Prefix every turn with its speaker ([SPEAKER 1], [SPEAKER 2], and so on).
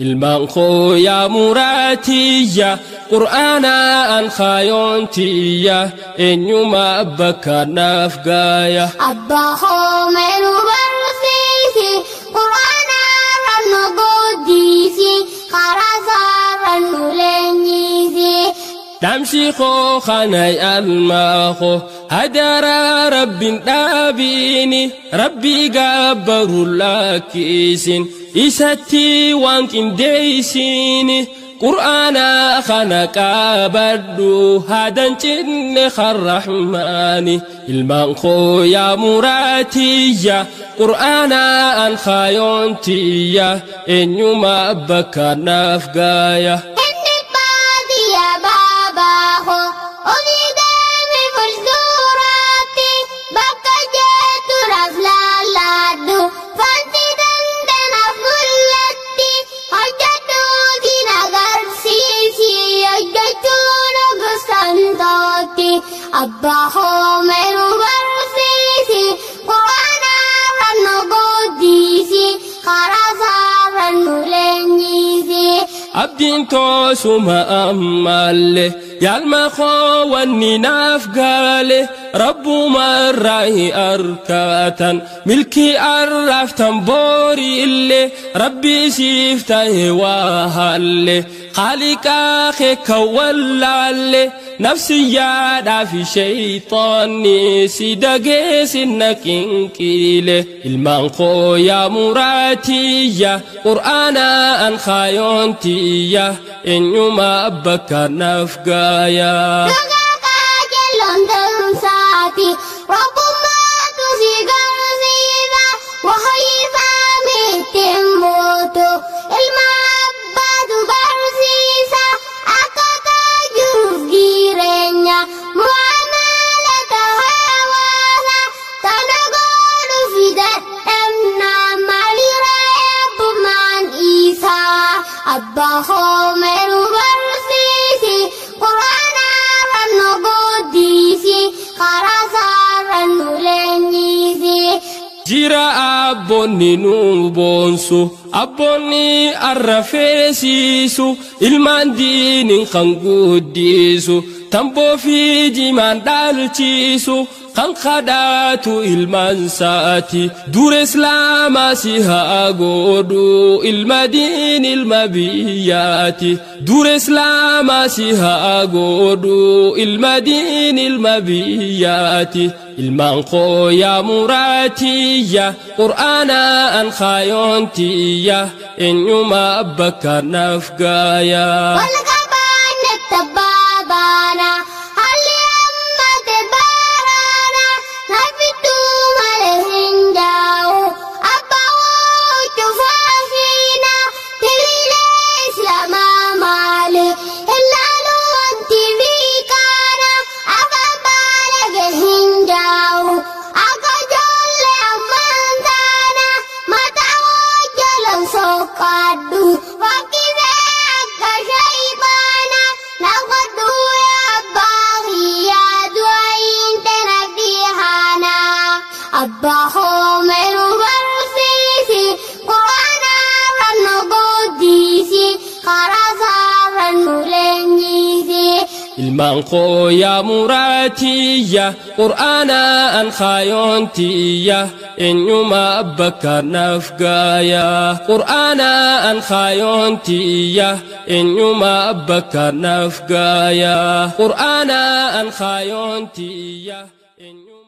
[SPEAKER 1] Ilmaan koo yaa muraatiyya, qur'aanaan kaayontiyya, eenyuma bakka naaf gaaya.
[SPEAKER 2] Abbaa koo nu barsiisi, qur'aanarra nu guddisi, karaa isaarra nu leenjisi.
[SPEAKER 1] Dhaamsi koo kana almaa koo hadaraa rabbiin dhaabiini, rabbii gabbaru lakkisin, isatti waan qindeessini. Qur'aana kana qabadhu hadan cinne karrahmaani. Ilmaan koo yaa muraatiyya, qur'aanaan kaayontiyya, eenyuma bakka naaf gaaya.
[SPEAKER 2] Inni baadiyyaa baabaa koo olii deemi fuulduraatti, bakka jettu naaf laallaadhu, fanti dandanaaf mul'atti, hojjedhu siin agarsiisi, hojjechuun gosaan tootti. Abbaa koo nu barsiisi, qur'aanarra nu guddisi, karaa isaarra nu leenjisi.
[SPEAKER 1] Abdiin toosuma ammallee yaalma koo wanni naaf gaale, rabbuma irraa arkatan milkii arraaftan boori illee, rabbii siif ta'e waa haalle, haaliqaa kee kan wallaalle, nafsiyyaadhaa fi sheeyxaanni si dageessinna qinqiile. Ilmaan koo yaa muraatiyya, qur'aanaan kaayontiyya, eenyuma bakka naaf gaaya.
[SPEAKER 2] Dhugaa qajeeloon ta'umsaati, rabbummaatu si garsiisa, wahayisaa miti mootu, ilma abbaatu barsiisa, akkaataa jiruuf jireenya, mu'amalata hawaasa, tana godhuuf dadhabna, maalirra eebbumaan isaa. Abbaa koo nu barsiisi, qur'aanarra nu guddisi, karaa isaarra nu leenjisi.
[SPEAKER 1] Jira abboonni nu boonsu, abboonni arrafeesiisu, ilmaan diiniin kan guddisu, tamboo fi jimaan dhaalchiisu, kan kadhaatu ilmaan saati. Dura islaamaa si haa godhu, ilma diin ilma biyyaati. Dura islaamaa si haa godhu, ilma diin ilma biyyaati. Ilmaan koo yaa muraatiyya, qur'aanaan kaayontiyya, eenyuma bakka naaf gaaya.
[SPEAKER 2] Wal qabaanne tabbaa baana, haalli ammate baaraana, nafittuu malee hin jaa'u, abbaa huccuu faashiina, tiriilee islaamaa maali, ilaalu wanti biikaana, afaan baalage hin jaa'u, akka ijoollee ammaan taana, mataa hojjalan soqqaadhu, fakkisee akka shayxaana, naqadhu abbaa kiyyaa du'aayin tana dhihaana. Abbaa koo nu barsiisi, qur'aanarra nu guddisi, karaa isaarra nu leenjisi.
[SPEAKER 1] Ilmaan koo yaa muraatiyya, qur'aanaan kaayontiyya, eenyuma bakka naaf gaaya. Qur'aanaan kaayontiyya, eenyuma bakka naaf gaaya. Qur'aanaan kaayontiyya, eenyuma.